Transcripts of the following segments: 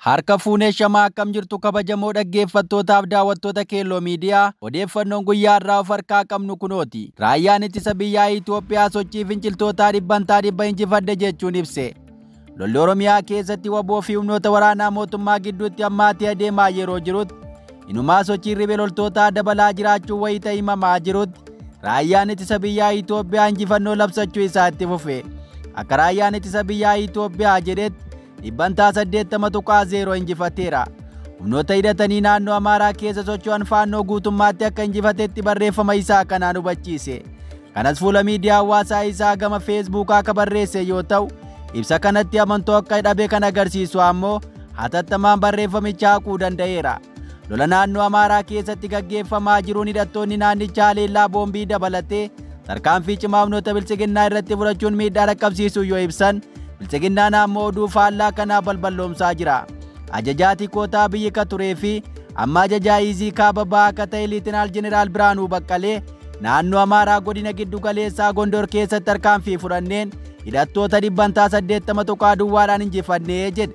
Harka fuunee shamaa akkam jirtu kabajamoo dhaggeeffattootaaf daawwattoota Keelloo Miidiyaa odeeffannoon guyyaa irraa of harkaa qabnu kunooti. Raayyaan ittisa biyyaa Itoophiyaa sochii finciltootaa 100% injifadhe jechuun ibse. Lolli Oromiyaa keessatti waboo fi humnoota waraanaa mootummaa gidduutti ammaatti adeemaa yeroo jirutti inumaa sochiin riphee loltootaa dabalaa jiraachuu wayita himamaa jirutti raayyaan ittisa biyyaa Itoophiyaa injifannoo labsachuu isaa itti fufe. Akka raayyaan ittisa biyyaa Itoophiyaa jedhetti 80.0% injifateera. Humnoota hidhatanii naannoo Amaaraa keessa socho'an faannoo guutummaatti akka injifatetti barreeffama isaa kanaan hubachiise. Kanas fuula miidiyaa hawaasaa isaa gama Feesbuukaa akka barreesse yoo ta'u, ibsa kanatti amantoo akka dhabe kan agarsiisu ammoo hatattamaan barreeffamicha haquu danda'eera. Lola naannoo Amaaraa keessatti gaggeeffamaa jiruun hidhattoonni naannichaa haleellaa boombii dabalatee tarkaanfii cimaa humnoota bilchiginnaa irratti fudhachuun miidhaa dhaqqabsiisuu yoo ibsan, bilchiginnaan ammoo oduu faallaa kanaa balballoomsaa jira. Ajajaa tikootaa biyyi ka turee fi amma ajajaa Iizii kaaba bahaa akka ta'e Liitinaal Jeneraal Biraanuu Baqqalee naannoo Amaaraa godina giddu galeessaa Gondor keessatti tarkaanfii fudhanneen hidhattoota 80.0 duwwaadhaan injifannee jedhe.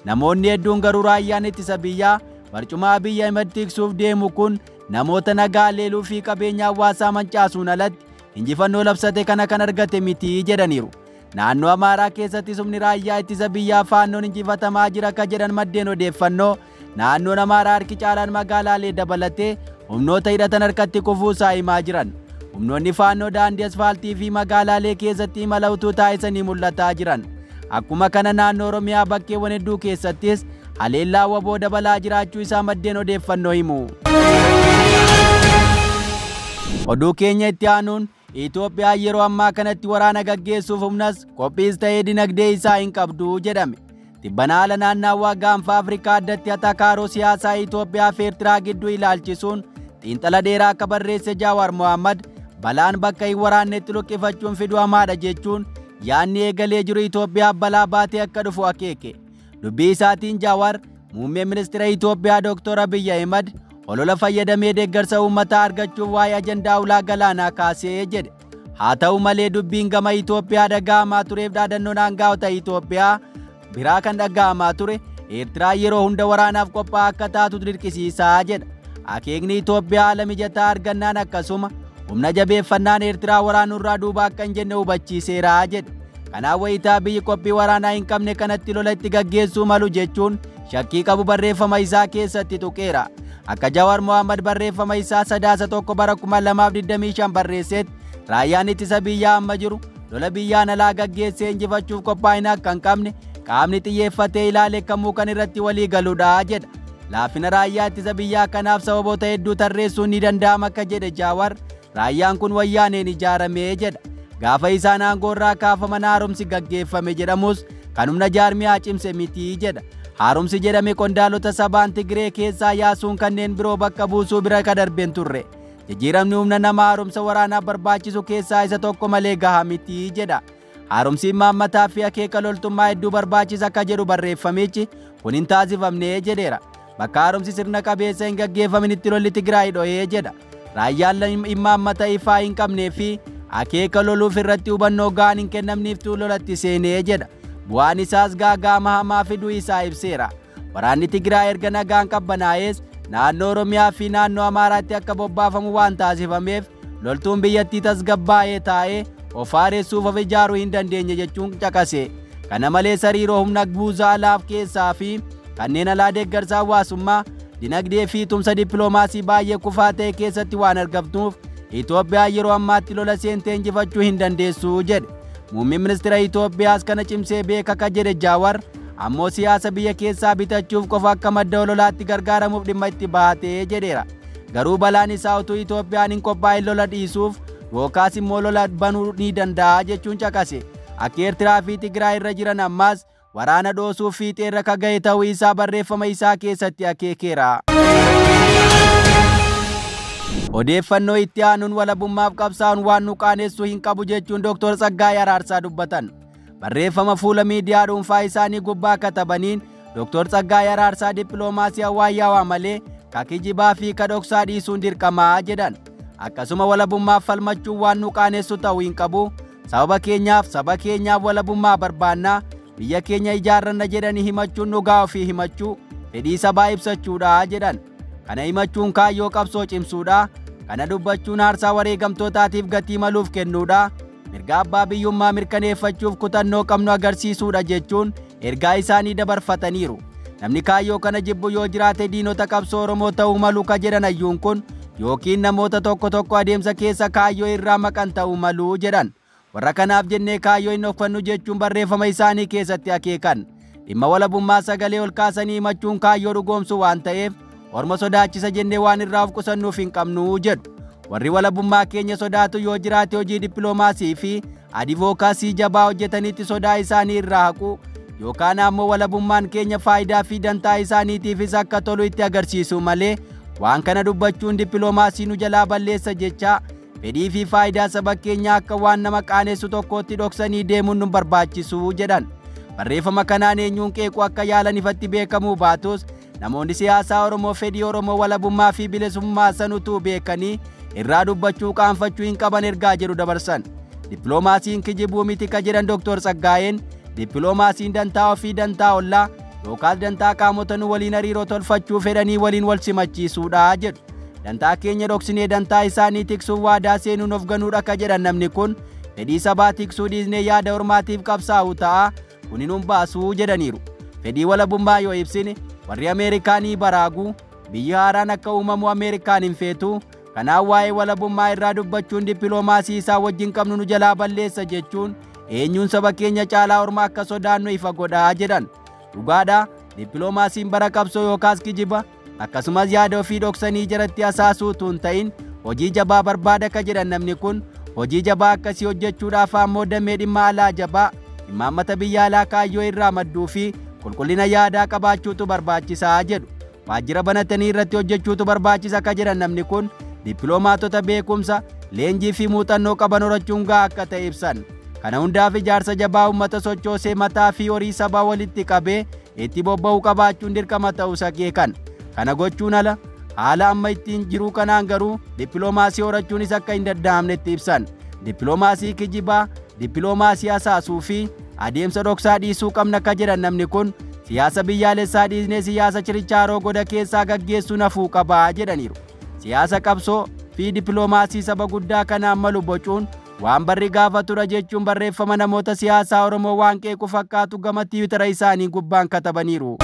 Namoonni hedduun garuu raayyaan ittisa biyyaa barcuma Abiy Ahmed tiksuuf deemu kun namoota nagaa leeluu fi qabeenya hawaasaa mancaasuun alatti injifannoo labsate kana kan argate miti jedhaniiru. Naannoo Amaaraa keessatti humni raayyaa ittisa biyyaa faannoon injifatamaa jira akka jedhan maddeen odeeffannoo naannoon Amaaraa harki caalaan magaalaalee dabalatee humnoota hidhatan harkatti kufuu isaa himaa jiran. Humnoonni faannoo daandii asfaaltii fi magaalaalee keessatti imala utuu taasisanii mul'ataa jiran. Akkuma kana naannoo Oromiyaa bakkeewwan hedduu keessattis haleellaa waboo dabalaa jiraachuu isaa maddeen odeeffannoo himu. Oduu keenya itti aanuun Itoophiyaan yeroo ammaa kanatti waraana gaggeessuuf humnas qophiis ta'ee dinagdee isaa hin qabdu jedhame. Tibbana haala naannawaa gaanfa Afrikaa addatti atakaaroo siyaasaa Itoophiyaa fi Eertiraa gidduu ilaalchisuun xiinxala dheeraa akka barreesse Jawaar Mohammad balaan bakka hin waraannetti luqqifachuun fidu hamaadha jechuun yaadni eegalee jiru Itoophiyaaf balaa baatee akka dhufu akeeke. Dubbii isaatiin Jawaar muummee ministeera Itoophiyaa Dr. Abiy Ahimad olola fayyadamee deeggarsa uummataa argachuuf waa'ee ajandaa ulaa galaanaa kaasee jedhe. Haa ta'u malee dubbiin gama Itoophiyaa dhaga'amaa tureef dhaadannoon aangaa'ota Itoophiyaa biraa kan dhaga'amaa ture Eertiraa yeroo hunda waraanaaf qophaa'aa akka taatu dirqisiisaa jedha. Akeekni Itoophiyaa haala mijataa argannaan akkasuma humna jabeeffannaan Eertiraa waraanurraa duuba akka hin jenne hubachiiseera jedhe. Kanaaf wayitaa biyyi qophii waraanaa hin qabne kanatti lola itti gaggeessuu malu jechuun shakkii qabu barreeffama isaa keessatti tuqeera. Akka Jawaar Mohammad barreeffama isaa 1 bara 2025 barreessetti raayyaan ittisa biyyaa amma jiru lola biyyaan alaa gaggeessee injifachuuf qophaa'ina akka hin qabne qaamni xiyyeeffatee ilaale kamuu kan irratti walii galuudha jedha. Laafina raayyaa ittisa biyyaa kanaaf sababoota hedduu tarreessuun ni danda'ama akka jedhe Jawaar raayyaan kun wayyaaneen ijaaramee jedha. Gaafa isaan aangoo irraa kaafaman haaromsi gaggeeffame jedhamus kan humna jaarmiyaa cimse miti jedha. Haaromsi jedhame qondaalota sabaan Tigree keessaa yaasuun kanneen biroo bakka buusuu bira ka darbeen turre. Jijjiiramni humna nama haaromsa waraanaa barbaachisu keessaa isa tokko malee gahaa miti jedha. Haaromsi imaammataa fi akeeka loltummaa hedduu barbaachisa akka jedhu barreeffamichi kun hin taasifamne jedheera. Bakka haaromsi sirna qabeessa hin gaggeeffaminitti lolli Tigraay dho'ee jedha. Raayyaan imaammata ifaa hin qabnee fi akeeka loluuf irratti hubannoo gahaan hin kennamniiftuu lolatti seenee jedha. Bu'aan isaas gaaga'ama hamaa fiduu isaa ibseera. Waraanni Tigraay erga nagaan qabbanaa'es naannoo Oromiyaa fi naannoo Amaaraatti akka bobbaafamu waan taasifameef loltuun biyyattii tasgabbaa'ee taa'ee of haaressuuf of ijaaruu hin dandeenye jechuun caqase. Kana malees hariiroo humna buusaa alaaf keessaa fi kanneen alaa deeggarsa hawaasummaa dinagdee fi tumsa dippiloomaasii baay'ee kufaa ta'e keessatti waan argamtuuf Itoophiyaan yeroo ammaatti lola seentee injifachuu hin dandeessu jedhe. Muummeen ministeera Itoophiyaas kana cimsee beeka akka jedhe Jawaar ammoo siyaasa biyya keessaa bitachuuf qofa akka madda ololaatti gargaaramuuf dhimma itti baatee jedheera. Garuu balaan isaa utuu Itoophiyaan hin qophaa'in lola dhiisuuf yookaas immoo lola banuu ni danda'a jechuun caqase. Akka Eertiraa fi Tigraay irra jiran ammaas waraana dhoosuuf fiixee irra ka ga'e ta'uu isaa barreeffama isaa keessatti akeekeera. Odeeffannoo itti aanuun walabummaaf qabsaa'uun waan nu qaanessu hin qabu jechuun Dr. Tsaggaayee Araarsaa dubbatan. Barreeffama fuula miidiyaa dhuunfaa isaanii gubbaa katabaniin Dr. Tsaggaayee Araarsaa dippiloomaasii hawwaayyaawaa malee ka kijibaa fi ka dhoksaa dhiisuun dirqamaa jedhan. Akkasuma walabummaaf falmachuun waan nu qaanessu ta'uu hin qabu. Sababa keenyaaf saba keenyaaf walabummaa barbaannaa. Biyya keenya ijaarranna jedhanii himachuun dhugaa ofii himachuu, fedhii sabaa ibsachuudha jedhan. Kana himachuun kaayyoo qabsoo cimsuudha. Kana dubbachuun aarsaa wareegamtootaatiif gatii maluuf kennuudha. Mirga abbaa biyyummaa mirkaneeffachuuf kutannoo qabnu agarsiisuudha jechuun ergaa isaanii dabarfataniiru. Namni kaayyoo kana jibbu yoo jiraate diinota qabsoo Oromoo ta'uu malu ka jedhan hayyuun kun yookiin namoota tokko tokko adeemsa keessa kaayyoo irraa maqan ta'uu malu jedhan. Warra kanaaf jennee kaayyoo hin dhokfannu jechuun barreeffama isaanii keessatti akeekan. Dhimma walabummaa sagalee ol kaasanii himachuun kaayyoo dhugoomsu waan ta'eef orma sodaachisa jennee waan irraa of qusannuuf hin qabnu jedhu. Warri walabummaa keenya sodaatu yoo jiraate hojii dippiloomaasii fi adivokaasii jabaa hojjetanitti sodaa isaanii irraa haqu yookaan ammoo walabummaan keenya faayidaa fi dantaa isaaniitiifis akka tolu itti agarsiisu malee waan kana dubbachuun dippiloomaasii nu jalaa balleessa jecha fedhii fi faayidaa saba keenyaa akka waan nama qaanessu tokkootti dhoksanii deemuun nu barbaachisu jedhan. Barreeffama kanaan eenyuun qeequu akka yaalan ifatti beekamuu baatus namoonni siyaasaa Oromoo fedhii Oromoo walabummaa fi bilisummaa sanutuu beekanii irraa dubbachuu qaanfachuu hin qaban ergaa jedhu dabarsan. Dippiloomaasiin kijibuu miti ka jedhan Dr. Tsaggaayeen dippiloomaasiin dantaa ofii dantaa ollaa yookaas dantaa qaamota nu waliin hariiroo tolfachuu fedhanii waliin wal simachiisuudha jedhu. Dantaa keenya dhoksinee dantaa isaanii tiksuuf waadaa seenuun of ganuudha ka jedhan namni kun fedhii sabaa tiksuu dhiisnee yaada ormaatiif qabsaa'u ta'a kun hin baasuu jedhaniiru. Fedhii walabummaa yoo ibsine warri Ameerikaanii baraaguu biyyi haaraan akka uumamu Ameerikaan hin feetu. Kanaaf waa'ee walabummaa irraa dubbachuun dippiloomaasii isaa wajjin qabnu nu jalaa balleessa jechuun eenyuun saba keenya caalaa orma akka sodaannu ifa godhaa jedhan. Dhugaadha, dippiloomaasiin bara qabsoo yookaas kijiba akkasumas yaada ofii dhoksanii jaratti asaasuu utuu hin ta'in hojii jabaa barbaada ka jedhan namni kun hojii jabaa akkasii hojjechuudhaaf ammoo damee dhimma alaa jabaa imaammata biyya alaa kaayyoo irraa madduu fi qulqullina yaadaa qabaachuutu barbaachisaa jedhu. Waajjira banatanii irratti hojjechuutu barbaachisa ka jedhan namni kun dippiloomaatota beekumsa leenjii fi muuxannoo qaban horachuun gahaa akka ta'e ibsan. Kana hundaaf ijaarsa jabaa uummata sochoosee mataa fi horii sabaa walitti qabee itti bobba'uu qabaachuun dirqama ta'uu akeekan. Kana gochuun ala haala amma ittiin jiruu kanaan garuu dippiloomaasii horachuunis akka hin danda'amnetti ibsan. Dippiloomaasii kijibaa, dippiloomaasii asaasuu fi adeemsa dhoksaa dhiisuu qabna ka jedhan namni kun siyaasa biyyaalessaa dhiisnee siyaasa chirichaaroo goda keessaa gaggeessuun hafuu qabaa jedhaniiru. Siyaasa qabsoo fi dippiloomaasii saba guddaa kanaan malu bocuun waan barri gaafatudha jechuun barreeffama namoota siyaasaa Oromoo waan qeequ fakkaatu gama tiwitara isaanii gubbaan katabaniiru.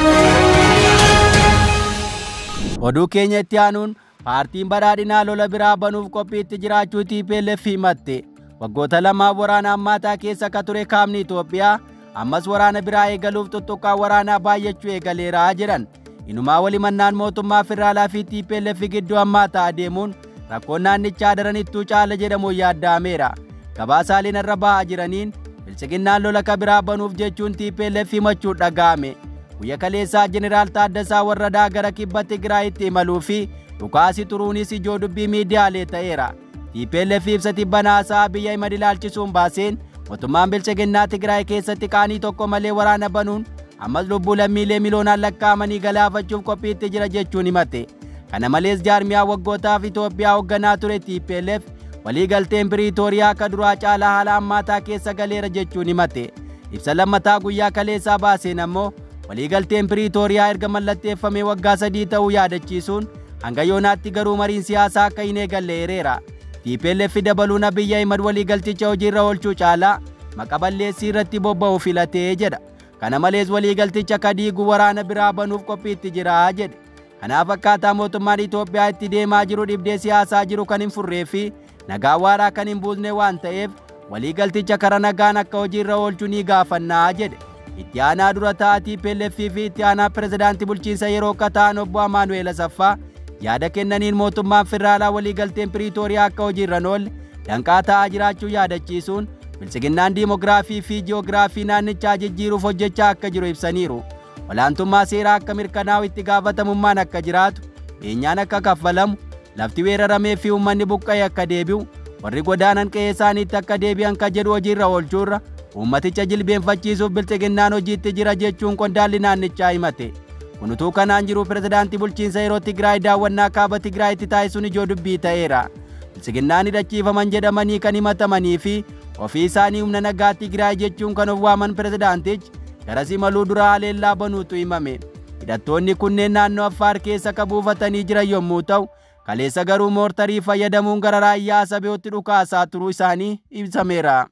Oduu keenya itti aanuun paartiin badhaadhinaa lola biraa banuuf qophiitti jiraachuu TPLF himatte. Waggoota lamaaf waraana hammaataa keessa ka ture kaabni Itoophiyaa ammas waraana biraa eegaluuf tuttuqqaa waraanaa baay'achuu eegaleera jedhan. Inumaa walimannaan mootummaa federaalaa fi TPLF gidduu hammaataa adeemuun rakkoon naannichaa daranittuu caala jedhamuun yaadda'ameera. Gabaasaaleen irra bahaa jiraniin bilchiginnaan lola ka biraa banuuf jechuun TPLF himachuun dhaga'ame. Guyya kaleessaa Jeneraal Taaddasaa Warradaa gara kibba Tigraayitti imaluu fi dhukaasi turuunis ijoo dubbii miidiyaalee ta'eera. TPLF ibsa tibbanaasaa Abiy Ahimad ilaalchisuun baaseen mootummaan bilchiginnaa Tigraay keessatti qaanii tokko malee waraana banuun ammas lubbuu lammiilee miliyoonaan lakkaa'amanii galaafachuuf qophiitti jira jechuun himate. Kana malees jaarmiyaa waggootaaf Itoophiyaa hoogganaa ture TPLF waliigalteen Piriitooriyaa akka duraa caalaa haala hammaataa keessa galeera jechuun himate. Ibsa lammataa guyyaa kaleessaa baaseen ammoo waliigalteen Piriitooriyaa erga mallatteeffamee waggaa 3 ta'uu yaadachiisuun hanga yoonaatti garuu mariin siyaasaa akka hin eegalle eereera. TPLF dabaluun Abiy Ahimad waliigalticha hojiirra oolchuu caalaa maqa balleessii irratti bobba'u filatee jedha. Kana malees waliigalticha kadiigu waraana biraa banuuf qophiitti jira jedhe. Kanaaf akkaataa mootummaan Itoophiyaa itti deemaa jiru dhibdee siyaasaa jiru kan hin furree fi nagaa waaraa kan hin buusne waan ta'eef waliigalticha kara nagaan akka hojiirra oolchu ni gaafannaa jedhe. Itti aanaa dura ta'aa TPLF fi itti aanaa pirezidaantii bulchiinsa yeroo akka ta'an obbo Amaanu'eel Asaffaa yaada kennaniin mootummaan federaalaa waliigalteen Piriitooriyaa akka hojiirra hin oolle danqaa ta'aa jiraachuu yaadachiisuun bilchiginnaan diimoogiraafii fi ji'oogiraafii naannichaa jijjiiruuf hojjechaa akka jiru ibsaniiru. Olaantummaa seeraa akka mirkanaa'u itti gaafatamummaan akka jiraatu, beenyaan akka kaffalamu, lafti weeraramee fi uummanni buqqa'e akka deebi'u, warri godaanan qe'ee isaaniitti akka deebi'an ka jedhu hojiirra oolchuurra uummaticha jilbeenfachiisuuf bilchiginnaan hojiitti jira jechuun qondaalli naannichaa himate. Kun utuu kanaan jiru pirezidaantii bulchiinsa yeroo Tigraay daawwannaa kaaba Tigraayitti taasisuun ijoo dubbii ta'eera. Bilchiginnaan hidhachiifaman jedhamanii kan himatamanii fi ofii isaanii humna nagaa Tigraay jechuun kan of waaman pirezidaantichi garas imaluu dura haleellaa banuutu himame. Hidhattoonni kunneen naannoo Affaar keessa ka buufatanii jiran yommuu ta'u, kaleessa garuu moortarii fayyadamuun gara raayyaa Asabootti dhukaasaa turuu isaanii ibsameera.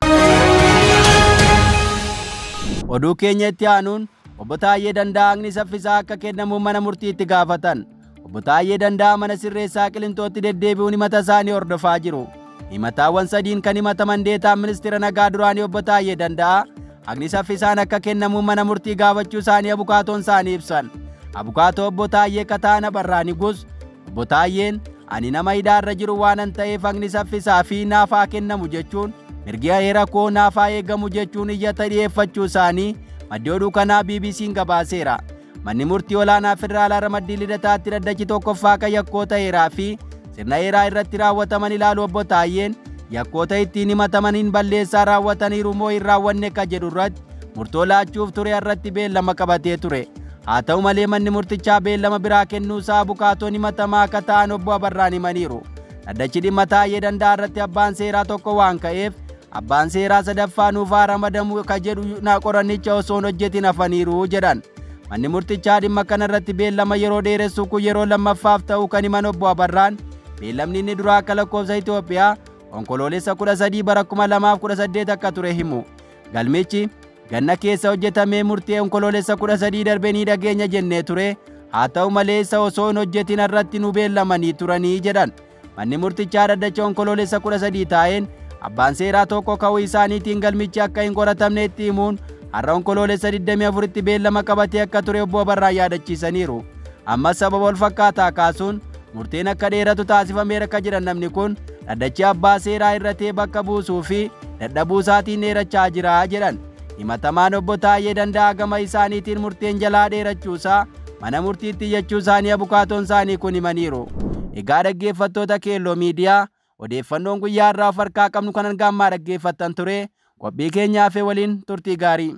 Oduu keenya itti aanuun Obbo Taayyee Danda'aa haqni saffisaa akka kennamu mana murtiitti gaafatan. Obbo Taayyee Danda'aa mana sirreessaa Qilintootti deddeebi'uun himata isaanii hordofaa jiru. Himataawwan sadiin kan himataman deetaan ministeera nagaa duraanii Obbo Taayyee Danda'aa haqni saffisaan akka kennamu mana murtii gaafachuu isaanii abukaatoon isaanii ibsan. Abukaatoo Obbo Taayyee Kataana Barraa Nigus Obbo Taayyeen ani nama hidhaarra jiru waanan ta'eef haqni saffisaa fi naafaa kennamu jechuun mirgi heera koo naafaa eegamu jechuun iyyata dhiyeeffachuu isaanii maddi oduu kanaa BBC'n gabaaseera. Manni murtii olaanaa federaalaa ramaddii Lidataatti dhaddachi tokkoffaa kan yakkoota heeraa fi sirna heeraa irratti raawwataman ilaalu Obbo Taayyeen yakkoota ittiin himataman hin balleessaa raawwataniiru moo hin raawwanne ka jedhu irratti murtoo laachuuf ture irratti beellama qabatee ture. Haa ta'u malee manni murtichaa beellama biraa kennuusaa abukaatoon himatamaa akka ta'an Obbo Abarraan himaniiru. Dhaddachi dhimma Taayyee Danda'aa irratti abbaan seeraa tokko waan ka'eef abbaan seeraa sadaffaa nuufaa ramadamu ka jedhu na qorannicha osoo hin hojjetin hafaniiru jedhan. Manni murtichaa dhimma kana irratti beellama yeroo dheeressu kun yeroo lammaffaaf ta'uu kan himan Obbo Abarraan beellamni inni duraa akka lakkoofsa Itoophiyaa onkoloolessa 13 bara 2018 akka ture himu. Galmichi ganna keessa hojjetamee murtee onkoloolessa 13 darbee ni dhageenya jennee ture. Haa ta'u malee isa osoo hin hojjetin irratti nu beellamanii turanii jedhan. Manni murtichaa dhaddacha onkoloolessa 13 taa'een abbaan seeraa tokko ka'uu isaaniitiin galmichi akka hin qoratamne itti himuun har'a onkoloolessa 24tti beellama qabatee akka ture Obbo Abarraa yaadachiisaniiru. Ammas sababa wal fakkaataa kaasuun murteen akka dheeratu taasifameera akka jedhan namni kun dhaddachi abbaa seeraa irratee bakka buusuu fi dadhabuu isaatiin dheerachaa jira jedhan. Himatamaan Obbo Taayyee Danda'aa gama isaaniitiin murteen jalaa dheerachuusaa mana murtiitti iyyachuu isaanii abukaatoon isaanii kun himaniiru. Egaa dhaggeeffattoota Keelloo Miidiyaa odeeffannoon guyyaa irraa of harkaa qabnu kan hanga ammaa dhaggeeffattan ture. Qophii keenya hafe waliin turtii gaarii.